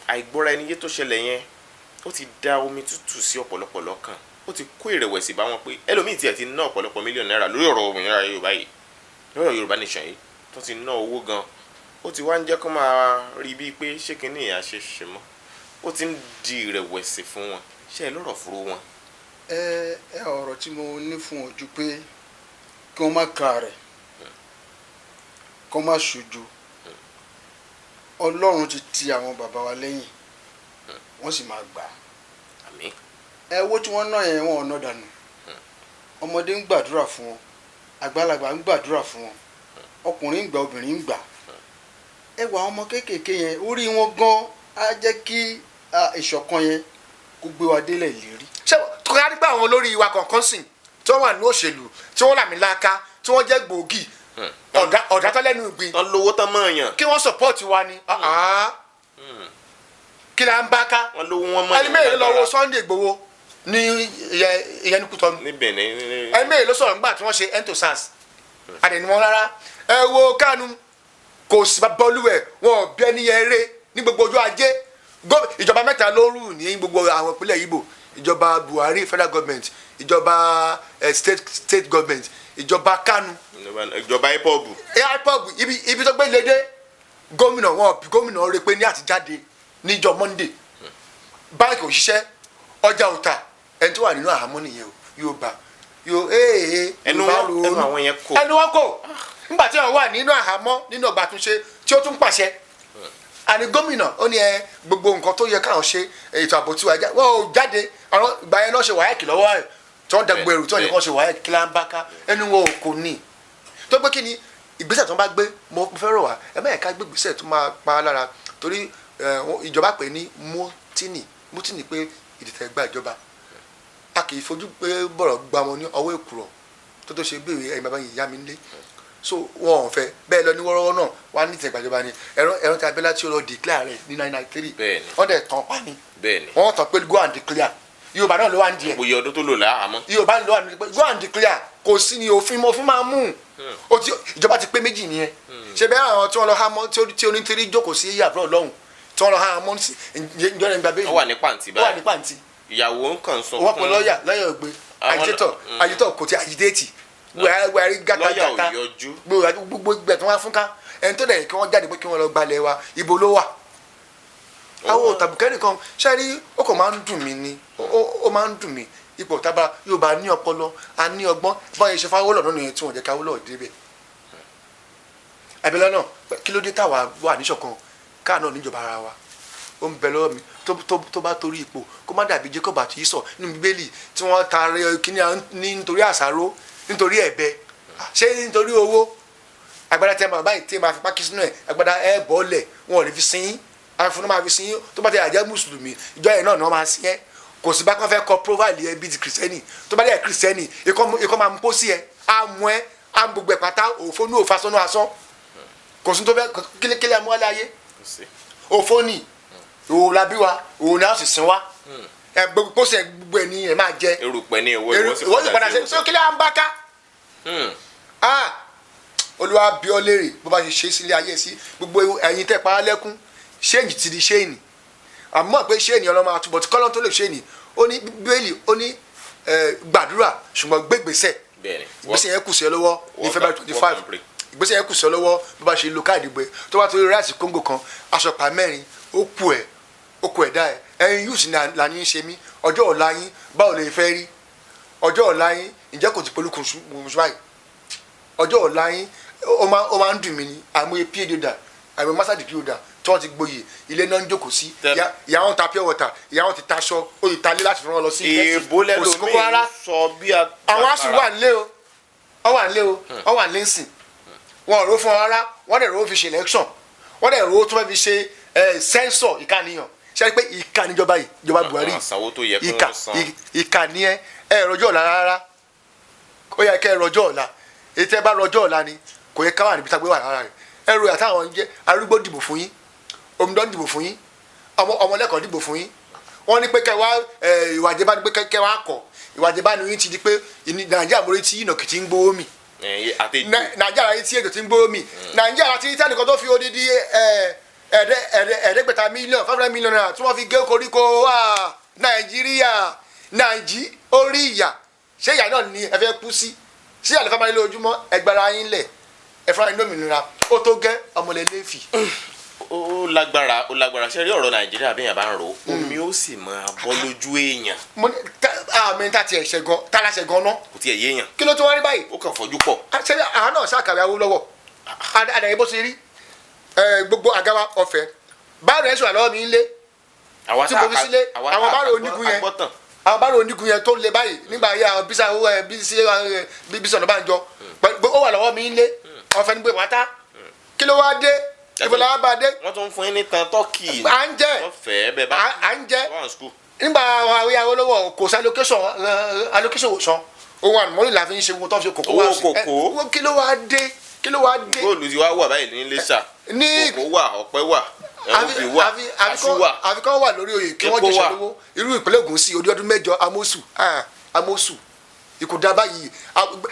àìgbọ́ra ẹni yé tó ṣẹlẹ̀ yẹn, ó ti da omi tútù sí ọ̀pọ̀lọpọ̀ lọ́kàn, ó ti kó ìrẹ̀wẹ̀sì bá wọn, pé ẹlòmíì tiẹ̀ ti ná ọ̀pọ̀lọpọ̀ mílíọ̀nù náírà lórí ọ̀rọ̀ òmìnira Yorùbá yìí, lórí ọ̀rọ̀ Yorùbá nation yìí, tó ti ná owó gan. Ó ti wá ń jẹ́ kó máa rí bíi pé ṣé kinní ìyá ṣe ṣe mọ́. Ó ti ń di ìrẹ̀wẹ̀sì fún wọn. Ṣé ẹ lọ́rọ̀ fúru wọn? Ẹ ọ̀rọ̀ tí mo ní fún ọ ju pé kí wọ́n má ka rẹ̀, kí wọ́n má ṣojo. Ọlọ́run ti ti àwọn bàbá wa lẹ́yìn, wọ́n sì máa gbà á. Àmín. Ẹ owó tí wọ́n ná yẹn, wọn ò ná dànù. Ọmọdé ń gbàdúrà fún wọn, àgbàlagbà ń gbàdúrà fún wọn. Ọkùnrin ń gbà, obìnrin ń gbà. Ẹ wà, àwọn ọmọ kéékèèké yẹn, orí wọn gan á jẹ́ kí ìṣọ̀kan yẹn kó gbé wa délẹ̀ ìlérí. Ṣé kọ́ra nígbà àwọn olórí wa kọ̀ọ̀kan sìn tí wọ́n wà ní òṣèlú, tí wọ́n làmìlaka, tí wọ́n jẹ́ gbòógì, ọ̀dà tó lẹ́nu ìgbín, Tán lówó, tán mọ̀ yàn. Kí wọ́n support wa ni. Ah, kí la ń bá ká? Wọ́n lówó, wọ́n mọ̀ Ẹni mẹ́rin lọ wo Sunday Igboho ní ìyẹn ní Kútọ́nù. Níbẹ̀ ní. Ẹni mẹ́rin ló sọ̀rọ̀ nígbà tí wọ́n ṣe end to SARS àdẹ̀ni wọn rárá. Ẹ wo Kánú, kò sí bọ́lúwẹ̀, wọn ò bí ẹni yẹn ré ní gbogbo ọjọ́ ajé. Ìjọba mẹ́ta ló rù ní gbogbo àwọn ìpínlẹ̀ Ìgbò: ìjọba Buhari federal government, ìjọba state government, ìjọba Kánú. Ìjọba IPOB. IPOB. Ibi tó gbé lédè gómìnà, wọn bí gómìnà rẹ pé ní àtijáde níjọ́ Monday, báńkì òṣìṣẹ́, ọjà òta, ẹni tó wà nínú àhámọ́ nìyẹn o. Yóò bá yóò ee. Ẹnu Yorùbá ẹnu àwọn yẹn kò. Ẹnu wọn kò. Nígbà tí wọn wà nínú àhámọ́, nínú ọgbà àtúnṣe tí ó tún pàṣẹ àní gómìnà, ó ní ẹ gbogbo nǹkan tó yẹ káwọn ṣe, ètò ààbò tí wàá wọn ò jáde. Àwọn ìgbà yẹn náà ṣe WAEC lọ́wọ́ ẹ̀, tí wọ́n dàgbò ẹrù tí wọ́n yẹ kó ṣe WAEC. Kí lá ń bá ká? Ẹnu wọn ò kò ní tó pé kí ni ìgbésẹ̀ tó ń bá gbé. Mo fẹ́ rọ̀ wá, ẹ má yẹ ká gbé ìgbésẹ̀ tó máa pa á lára, torí ìjọba pè ní mutiny, mutiny pé ìdìtẹ̀ gba ìjọba. A kì í fojú pé bọ̀rọ̀ gba wọn ní ọwọ́ èkùrọ̀ tó ṣe béèrè ẹ̀yin bàbá yìí, ìyá mi nílé, so wọn ò fẹ́ bẹ́ẹ̀ lọ ní wọ́rọ́wọ́ náà wà ní ìtẹ̀gbàjọba ni. Ẹ̀rọ tí Abẹ́lá tí ó lọ declare rẹ̀ ní 993, wọ́n dẹ̀ tàn pa ni. Wọ́n tàn pé go and declare. Yorùbá náà ló wà ní díẹ̀. Bóyá ọdún tó lò láhàámọ́. Yorùbá ló wà ní pé go and declare, kò sí ní òfin, òfin máa mú o ti. Ìjọba ti pé méjì nìyẹn. Ṣe bẹ́ẹ̀ àwọn tí wọ́n lọ há mọ́, tí onítìrí jókòó sí àbúrò lọ́hùn, tí wọ́n lọ há mọ́ sí ìjọba ìgbà bẹ́ẹ̀. Ó wà ní pàǹtí Ó wà báyìí. Ní pàǹtí. Ìyàwó ń kàn sọ. Wọ́n pe lọ́ọ̀yà, lọ́ọ̀yà ò gbé. Agitator, agitator kò tí agitate wẹ́ẹ́rì gàtà. Lọ́ọ̀yà ò Gàtà yọjú. Gbogbo ìgbà tí wọ́n á fún ká ẹni tó dẹ̀ kí wọ́n jáde pé kí wọ́n lọ gbalẹ̀ wa, ibo ló wà? Àwọn òtàbùkẹ́ nìkan ṣe rí. Ó kàn máa ń dùn mí ni, ó máa ń dùn mí. Ipò tábà Yorùbá ní ọpọlọ, a ní ọgbọ́n. Báyìí ṣe fáwọ́lọ̀ náà nìyẹn tí wọ́n jẹ́ káwọ́lọ̀ débẹ̀. Abẹ́lẹ́ náà, kí ló dé táwa wà níṣọ̀kan, káà náà níjọba ara wa? Ó ń bẹ lọ́wọ́ mi tó bá torí ipò, kó má dàbí Jacob àti Esau nínú Bíbélì tí wọ́n ta kíní ní nítorí àṣàrò, nítorí ẹ̀bẹ, ṣé nítorí owó. Agbada tẹ máa báyìí tí máa fi pákí sínú ẹ̀, agbada ẹ̀ bọ́ọ̀lẹ̀, wọn ò lè fi sin yín, àfúnná máa fi sin yín. Tó bá tẹ àjẹ́ mùsùlùmí, ìjọ yẹn náà ni wọ́n máa sin ẹ́. Kò sí bá kán fẹ́ kọ profile ẹ bíi ti kìrìsìtẹ́nì. Tó bá dẹ̀ kìrìsìtẹ́nì, ikọ́ máa mú pósí ẹ, á mú ẹ, á mú gbogbo ẹ̀ pátá. Òfo ní òfa sọ́nù asán, kò sí tó fẹ́ kílékílé amúhálẹ̀ ayé. Òfo ni òun la bí wa, òun ni a sì sin wa. Ẹ gbogbo pósí ẹ, gbogbo ẹ ní ẹ máa jẹ. Erùpẹ̀ ní ìwọ. Ìwọ sì padà ṣe ṣé kílẹ̀ à ń bá ká? Ah, Olúwa bí ọ léèrè bó bá ṣe ṣe sílé ayé sí gbogbo ẹ̀yin tẹ́ pa á lẹ́kún. Ṣéǹjì ti di ṣéènì, àmọ́ pé ṣéènì ọlọ́mọ àtúbọ̀ tí kọ́lọ́n tó lè ṣéènì. Ó ní Bíbélì, ó ní gbàdúrà, ṣùgbọ́n gbégbèsè. Ìgbésẹ̀ yẹn kù sí ẹ lọ́wọ́ ní February 25. Ìgbésẹ̀ yẹn kù sí ẹ lọ́wọ́. Bó bá ṣe lo káàdì gbé, tó bá torí ráìsì kóńgò kan, aṣọ pa mẹ́rin, ó kù ẹ̀, ó kù ẹ̀dá ẹ̀. Ẹ̀yin yóò sì là ní í ṣe mí. Ọjọ́ ọ̀la yín, báwo lè fẹ́ rí ọjọ́ ọ̀la yín? Ǹjẹ́ kò ti polú kùsùn báyìí? Ọjọ́ ọ̀la yín, ó máa ń dùn mí ni. Àmọ́ PhD holder, àmọ́ master degree holder tí wọ́n ti gboyè, ilé náà ń jókòó sí. Ìyá wọn ta pure water, ìyá wọn ti taṣọ, ó ti talé láti fi rán lọ sí Èèbó university. Kò sí kókó lẹ́lòmíì rárá. Sọ bí a. Àwọn aṣù wà nílé o, wọ́n wà nílé o, wọ́n wà nílé ńsìn. Wọn ò ró fún wọn rárá. Wọ́n dẹ̀ ró fi ṣe election, wọ́n dẹ̀ ró tó fẹ́ fi ṣe sẹ́ńsọ̀ ìkànnìyàn. Ṣe é pé ìkà níjọba yìí, ìjọba Buhari? Àwọn sanwó tó yẹ kí Ìkà wọ́n san. Ìkà ni ẹ. Ẹ rọjọ́ ọ̀la rárá. Ó yẹ kẹ́ ẹ rọjọ́ ọ̀la. Èyí tẹ́ bá rọjọ́ ọ̀la ni kò yẹ ká wà níbi tá a gbé wà rárá rẹ̀. Ẹ ro àtàwọn jẹ́ arúgbó dìbò fún yín, omidan dìbò fún yín, ọmọlẹ́kọ̀ọ́ dìbò fún yín. Wọ́n ní pé kẹ́ wá ìwà àjẹbánu, pé kẹ́ wá kọ̀ ìwà àjẹbánu yín ti di pé Nàìjíríà mórí tí ìnàkì ti ń gbówó mì. Àti Nàìjíríà yìí tí ètò ti ń gbówó mì. Nàìjíríà ti tẹnìkan tó fi odidi 500 mílíọ̀nù, ₦500 million tí wọ́n fi gé koríko wá Nàìjíríà. Nàìjí orí ìyà, ṣé ìyà náà ni ẹ fẹ́ kú sí? Ṣé ìyà lè fẹ́ máa lé lójúmọ́? Ẹgbẹ́ra yín lẹ̀, ẹ fúnra yín lómìnira. Ó tó gẹ́, ọmọlẹ́lẹ́fì. Ó lágbára, ó lágbára. Ṣe rí ọ̀rọ̀ Nàìjíríà, bí èèyàn bá ń rò ó, omi ó sì máa bọ́ lójú èèyàn. Mo ní àmì tá tiẹ̀ ṣẹ̀ gan, tá la ṣẹ̀ gan ná. Kò tiẹ̀ yéèyàn. Kí ló tún wá rí báyìí? Ó kàn fọjú pọ̀. Ṣé àwọn náà ṣàkàwé Awólọ́wọ̀ àdàyè bó ṣe rí? Gbogbo àga wa ọ̀fẹ́, báwo ẹ̀ ṣe wà lọ́wọ́ mi ń lé tí mo fi sílé, àwọn báàrò onígun yẹn, àwọn báàrò onígun yẹn tó le báyìí nígbà ayé àwọn bísí bísí Ọ̀nàbànjọ, ó wà lọ́wọ́ mi ń lé. Ọ̀fẹ́ ní gbé pátá. Kí ló wá dé? Ibo la wá bá dé? Wọ́n tún fún yín ní tan tọ́kì. À ń jẹ. Wọ́n fẹ́ bẹ́ẹ̀ bá À ń jẹ. wà ní school. Nígbà àwọn Awólọ́wọ̀ kò sí allocation ò san. Ohun àlùmọ́ọ́nì la fi ń ṣe owó tó fi ṣe kòkó. Owó wá sí. kòkó. Kí ló wá dé? Kí ló wá dé? Góòlù ti wá wà báyìí ní Iléṣà. Kòkó wà, ọ̀pẹ wà, ẹ̀rọ̀bì wà, kaṣú wà. Àfikún wà lórí oyè kí wọ́n Epo jẹ̀ṣẹ̀ wà. lówó. Irú ìpínlẹ̀ Ògùn sí odi ọdún 8 Amosu, Amosu ìkòdà báyìí.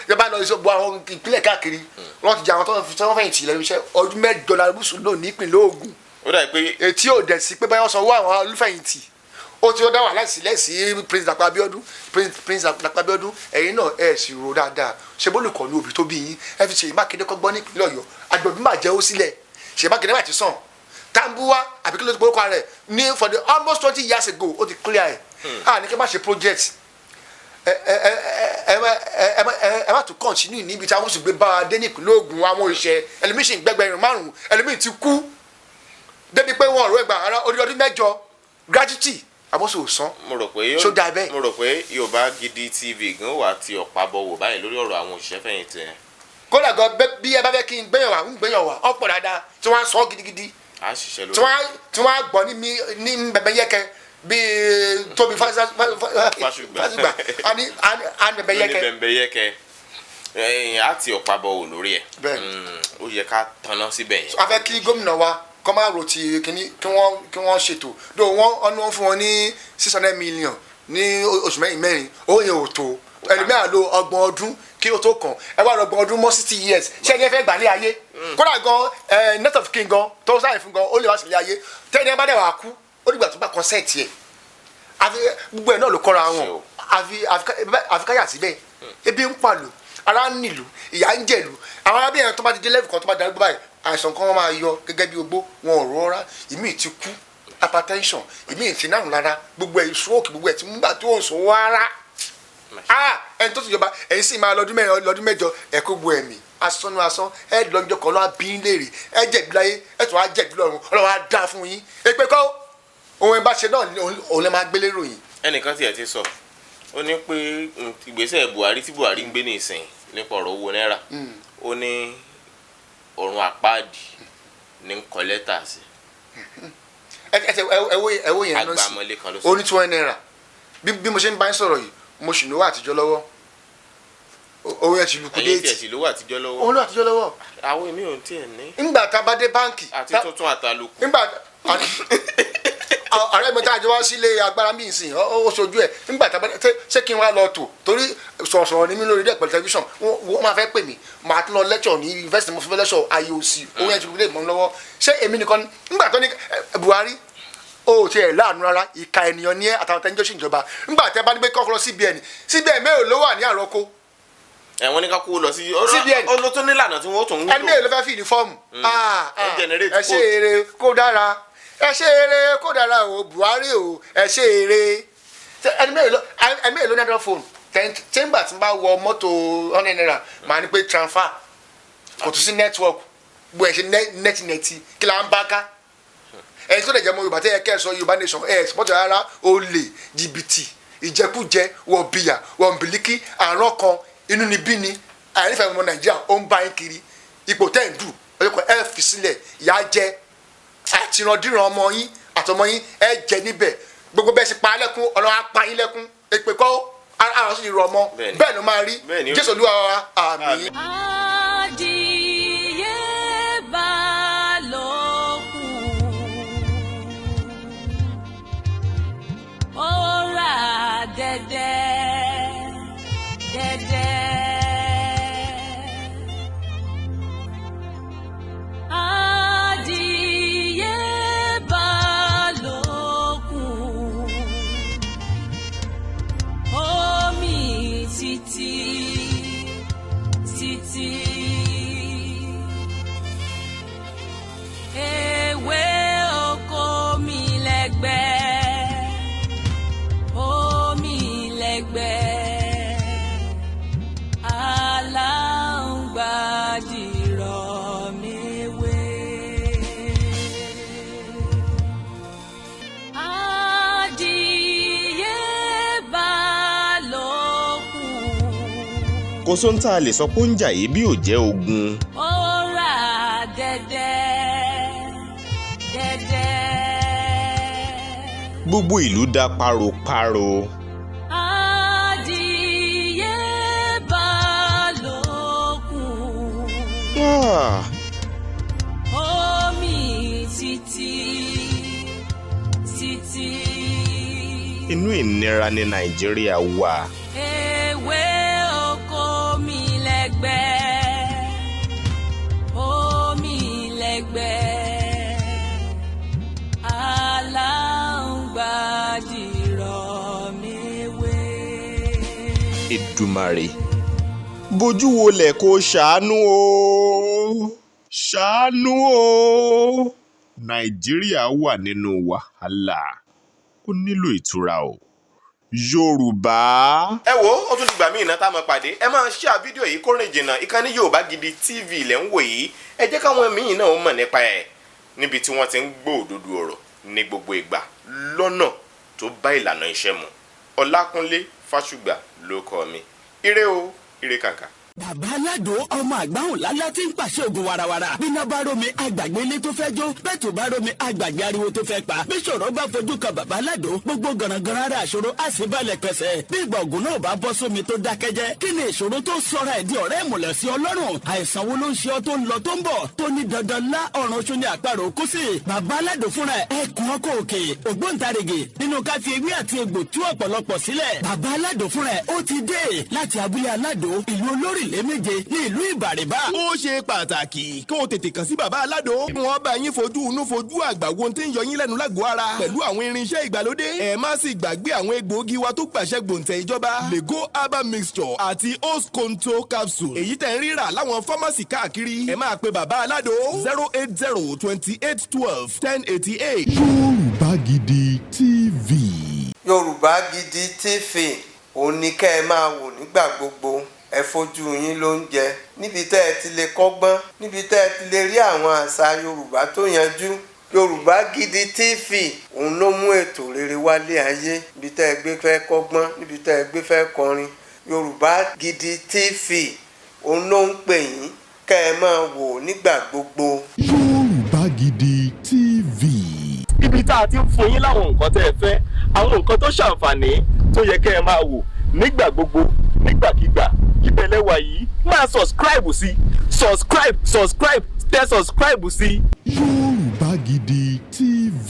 Ẹ bá lọ bọ àwọn ìpínlẹ̀ káàkiri, wọ́n ti jẹ àwọn tó ń fẹ̀yìntì lẹ́nu iṣẹ́. Ọdún 8 la Amosu lò ní ìpínlẹ̀ Ògùn. Ó dà pé etí ò dẹ̀ sí pé báyọ̀ sanwó àwọn olùfẹ̀yìntì, ó ti dá wàhálà sílẹ̀ sí Prince Dàpọ̀ Abíọ́dún. Prince Dàpọ̀ Abíọ́dún, ẹ̀yin náà ẹ̀ sì rò dáadáa. Ṣe bó olùkọ́ ní òbí tó bí yín, ẹ fi Ṣèyí Mákindé kọ́gbọ́n ní ìpínlẹ̀ Ọ̀yọ́. Àgbọ̀bí máa jẹ́ ó sílẹ̀, Ṣèyí Mákindé máa ti sàn Tambuwa àbí kí ló ti gbórúkọ rẹ̀ ní for the almost 20 years ago, ó ti clear ẹ̀. À ní kí n má ṣe project, ẹ má tún continue níbi tí àwọn sì gbé bá a dé ní ìpínlẹ̀ Ògùn. Àwọn òṣìṣẹ́ ẹlòmíì sì ń gbẹgbẹ̀rún 5, ẹlòmíì ti kú débi pé wọn ọ̀rọ̀ ẹgbà ara orí ọdún 8 gratuity àmọ́sọ̀ sàn. Mo rò pé Ṣó dáa bẹ́ẹ̀? Mo rò pé Yorùbá Gidi TV gan wà ti ọ̀pá bọ̀ wò báyìí lórí ọ̀rọ̀ àwọn òṣìṣẹ́ fẹ̀yìntì yẹn. Kódà gan, bí ẹ bá fẹ́ kí n gbẹ̀yàn wá, ń gbẹ̀yàn wá ọ̀pọ̀ dáadáa tí wọ́n á sọ gidigidi, A ṣiṣẹ́ lórí. tí wọ́n á gbọ́ ní mi ní bẹ̀bẹ̀ yẹ́kẹ́ bíi Tóbi Fásùgbà. Fásùgbà á ní bẹ̀bẹ̀ yẹ́kẹ́. Lóní bẹ̀m̀bẹ̀ yẹ́kẹ́ ẹ̀yìn á ti ọ̀pá bọ̀ wò lórí ẹ̀. Bẹ́ẹ̀. Ó yẹ ká tanná síbẹ̀ yẹn. A fẹ́ kí gómìnà wa kọ́ máa ro ti kínní, kí wọ́n ṣètò dó. Wọ́n ọ̀nà wọn fún wọn ní 600 million ní oṣù mẹ́rin mẹ́rin. Owó yẹn ò tó. Ẹlòmíràn lo 30 ọdún kí o tó kàn. Ẹ wá lọ 30 ọdún mọ́ 60 years, ṣé ẹni ẹ fẹ́ gbà ní ayé? Kódà gan, ẹ next of kin gan tó sáyẹn fún gan, ó lè wá sílé ayé. Tẹ́ni ẹ bá dẹ̀ wá kú, ó dìgbà tó bá consent yẹ. Àfi gbogbo ẹ̀ náà ló kọ́ra wọn. Àfi káyà síbẹ̀. Ebi ń pàlù, ara ń nílùú, ìyà ń jẹ̀lú àwọn arábìnrin. Tó bá ti dé level kan, tó bá darúgbó báyìí, àìsàn kan wọ́n máa yọ gẹ́gẹ́ bí ogbó, wọn ò rọra. Ìmíì ti kú, hypertension, ìmíì ti náà lára, gbogbo ẹ̀ stroke, gbogbo ẹ̀ ti múgbà tó ń sọ wára. Ah, ẹni tó ti jọba, ẹ̀yin sì máa lọ́dún 4, lọ́dún 8, ẹ̀ kó gbogbo ẹ̀mí asánú asán. Ẹ lọ́jọ́ kan lọ́wọ́ bí ń léèrè. Ẹ jẹ̀bi láyé, ẹ tún á jẹ̀bi lọ́run. Ọlọ́run á dá fún yín. Èpè kọ́, ohun ẹ bá ṣe náà ni òun lè máa gbélé ròyìn. Ẹnìkan tiẹ̀ ti sọ, ó ní pé ìgbésẹ̀ Buhari tí Buhari ń gbé ní ìsìn nípa ọ̀rọ̀ owó náírà, ó ní ọ̀run àpáàdì ní ń kọ lẹ́tà sí. Ẹ ẹ ẹ wo, ẹ wo yẹn náà sí. Agbamọlé kan ló sọ. Ó ní ₦200. Bí mo ṣe ń bá yín sọ̀rọ̀ yìí, mo sì lówó àtijọ́ lọ́wọ́. Owó yẹn ti Ẹ̀yin tiẹ̀ liquidate. sì lówó àtijọ́ lọ́wọ́. Òun ló àtijọ́ lọ́wọ́. Àwọn èmi ò tiẹ̀ ní. Ńgbà tá a bá dé báǹkì Àti tuntun àtàlùkù. Ńgbà ọ̀rẹ́ mi tá a jọ wá sílé agbára mi ìsìn, ó sojú ẹ̀. Ńgbà tá a bá ṣé kí n wá lọ tò, torí sọ̀rọ̀sọ̀rọ̀ ní mi lórí dẹ̀ pẹ̀lú tẹlifíṣàn, wọ́n máa fẹ́ pè mí, màá tún lọ lẹ́tọ̀ ní yunifásitì. Mo fi fẹ́ lẹ́tọ̀ ayé òsì. Owó yẹn ti lè mọ́ mi lọ́wọ́. Ṣé èmi nìkan ni? Ńgbà tó ní Buhari ó ti ẹ̀ láàánú rárá, ìka ènìyàn ní ẹ àtàwọn tẹ́ńjọ́ ṣèjọba. Ńgbà tẹ́ bá ní pé kọ́kọ́ lọ CBN, CBN mélòó ló wà ní àròkọ? Ẹ wọ́n ní ká kó lọ sí CBN. Ó ló tún nílànà tí wọ́n tún ń Ẹni mélòó ló fẹ́ fi ìní fọ́ọ̀mù? Ó generate Ẹ ṣe code. eré kó dára, ẹ ṣe eré kó dára o, Buhari o, ẹ ṣe eré. Ẹni mélòó ló ní android phone tẹ́ńgbà tí n bá wọ mọ́tò ₦100, màá ní pé transfer, kò tún sí network, gbogbo ẹ̀ ṣe nẹ́tìnẹ́tì. Kí la ń bá ká? Ẹni tó lè jẹ́ ọmọ Yorùbá tẹ́ yẹ kẹ́ ẹ sọ Yorùbá nation, ẹ support rárá. Olè, jìbìtì, ìjẹkújẹ, wọ̀bìyà, wọ̀nbìlíkì, àrùn kan inú ni bí ni àìnífẹ̀ẹ́ ọmọ Nàìjíríà ó ń bá yín kiri. Ipò tẹ́ ń dù ọjọ́ kan, ẹ fi sílẹ̀. Ìyà jẹ àtìrandíran ọmọ yín àtọmọ yín, ẹ jẹ níbẹ̀. Gbogbo bẹ́ẹ̀ sì pa á lẹ́kún, Ọlọ́run á pa yín lẹ́kún. Èpè kọ́, ara sì rọ ọmọ. Bẹ́ẹ̀ni. Bẹ́ẹ̀ ló máa rí. Bẹ́ẹ̀ni. Jésù Olúwa wa, àmín. Adìyẹ bá lókun, ó rà dẹ̀dẹ̀ dẹ̀dẹ̀. Adìyẹ bá lókun, omi títí títí. Ewé oko mi lẹ́gbẹ́, omi lẹ́gbẹ́, aláǹgbàdìrọ̀ mewé. Adìyẹ bá lókun. Kò sóhun tá a lè sọ pé ó ń jà yìí bí ò jẹ́ ogun. Ó Dẹ́dẹ́ dẹ́dẹ́. Gbogbo ìlú dá páropáro. Adìyẹ bá lókun. Ah, Omi títí títí. Inú ìnira ní Nàìjíríà wà. Ewé oko mi lẹ́gbẹ́. Omi lẹ́gbẹ́. Aláǹgbá dìrọ̀ méwé. Èdùmàrè, bójú wolẹ̀ kó ṣàánú o, ṣàánú o. Nàìjíríà wà nínú wàhálà, ó nílò ìtura o, Yorùbá. Ẹ wo, ó tún dìgbà míì náà tá a máa pàdé. Ẹ máa share fídíò yìí kó rìn jìnnà. Ìkànnì Yorùbá Gidi TV lẹ̀ ń wò yìí. Ẹ jẹ́ káwọn míì náà mọ̀ nípa ẹ̀, níbi tí wọ́n ti ń gbọ́ òdodo ọ̀rọ̀ ní gbogbo ìgbà lọ́nà tó bá ìlànà iṣẹ́ mu. Ọlákúnlé Fásùgbà ló kọ mi. Ire o, ire kàǹkà. Bàbá Aládò, ọmọ àgbáhùn lálá tí ń pàṣẹ ògùn warawara. Bíná bá rómi, àgbàgbé ilé tó fẹ́ jó. Bẹ́ẹ̀ tó bá rómi, àgbàgbé ariwo tó fẹ́ pa. Bí ṣòro bá fojú kan bàbá Aládò, gbogbo gànàgànà ara àṣòro á sì balẹ̀ pẹ̀sẹ̀. Bí ìgbà ògùn náà bá bọ́ sómi tó dákẹ́jẹ́, kí ni ìṣòro tó sọra ẹ̀ di ọ̀rẹ́ ìmùlẹ̀ sí Ọlọ́run? Àìsàn wo ló ń ṣe ọ́ tó ń lọ tó ń bọ̀, tó ní dandan lá ọ̀run oṣù ní àparò kú sí? Bàbá Aládò fúnra ẹ̀, ẹkùn ọkọ̀ òkè, ògbóǹtarìgì nínú ká fi ewé àti egbò tú ọ̀pọ̀lọpọ̀ sílẹ̀. Bàbá Aládò fúnra ẹ̀, ó ti dé láti abúlé Aládò, ìlú olórílẹ̀ méje ní ìlú Ìbàrìbà. Ó ṣe pàtàkì kó o tètè kàn sí bàbá Aládò. Wọ́n bá yín fojú inú fojú àgbà wo tí ń yọ yín lẹ́nu lágọ̀ọ́ ara pẹ̀lú àwọn irinṣẹ́ ìgbàlódé. Ẹ má sì gbàgbé àwọn egbòogi wa tó gbàṣẹ gbòǹtẹ̀ ìjọba, Lego herbal mixture àti Osconto capsule, èyí tẹ̀ ń rírà láwọn fámásì káàkiri. Ẹ máa pe bàbá Aládò 08028121088. Yorùbá Gidi TV. Yorùbá Gidi TV, òun ni kẹ́ ẹ máa wò nígbà gbogbo. Ẹ fojú yín ló ń jẹ níbi tẹ́ ẹ ti lè kọ́gbọ́n, níbi tẹ́ ẹ ti lè rí àwọn àṣà Yorùbá tó yanjú. Yorùbá Gidi TV, òun ló mú ètò rere wálé ayé. Níbi tẹ́ ẹ gbé fẹ́ kọ́gbọ́n, níbi tẹ́ ẹ gbé fẹ́ kọrin, Yorùbá Gidi TV, òun ló ń pè yín kẹ́ ẹ máa wò nígbà gbogbo. Yorùbá Gidi TV. Ibi tá a ti ń fún yín láwọn nǹkan tẹ́ ẹ fẹ́, àwọn nǹkan tó ṣàǹfààní tó yẹ kẹ́ ẹ máa wò nígbà gbogbo, nígbàkigbà, ibẹ̀ lẹ́wà yìí. Máa subscribe sí, subscribe, subscribe, tẹ subscribe sí. Yorùbá Gidi TV.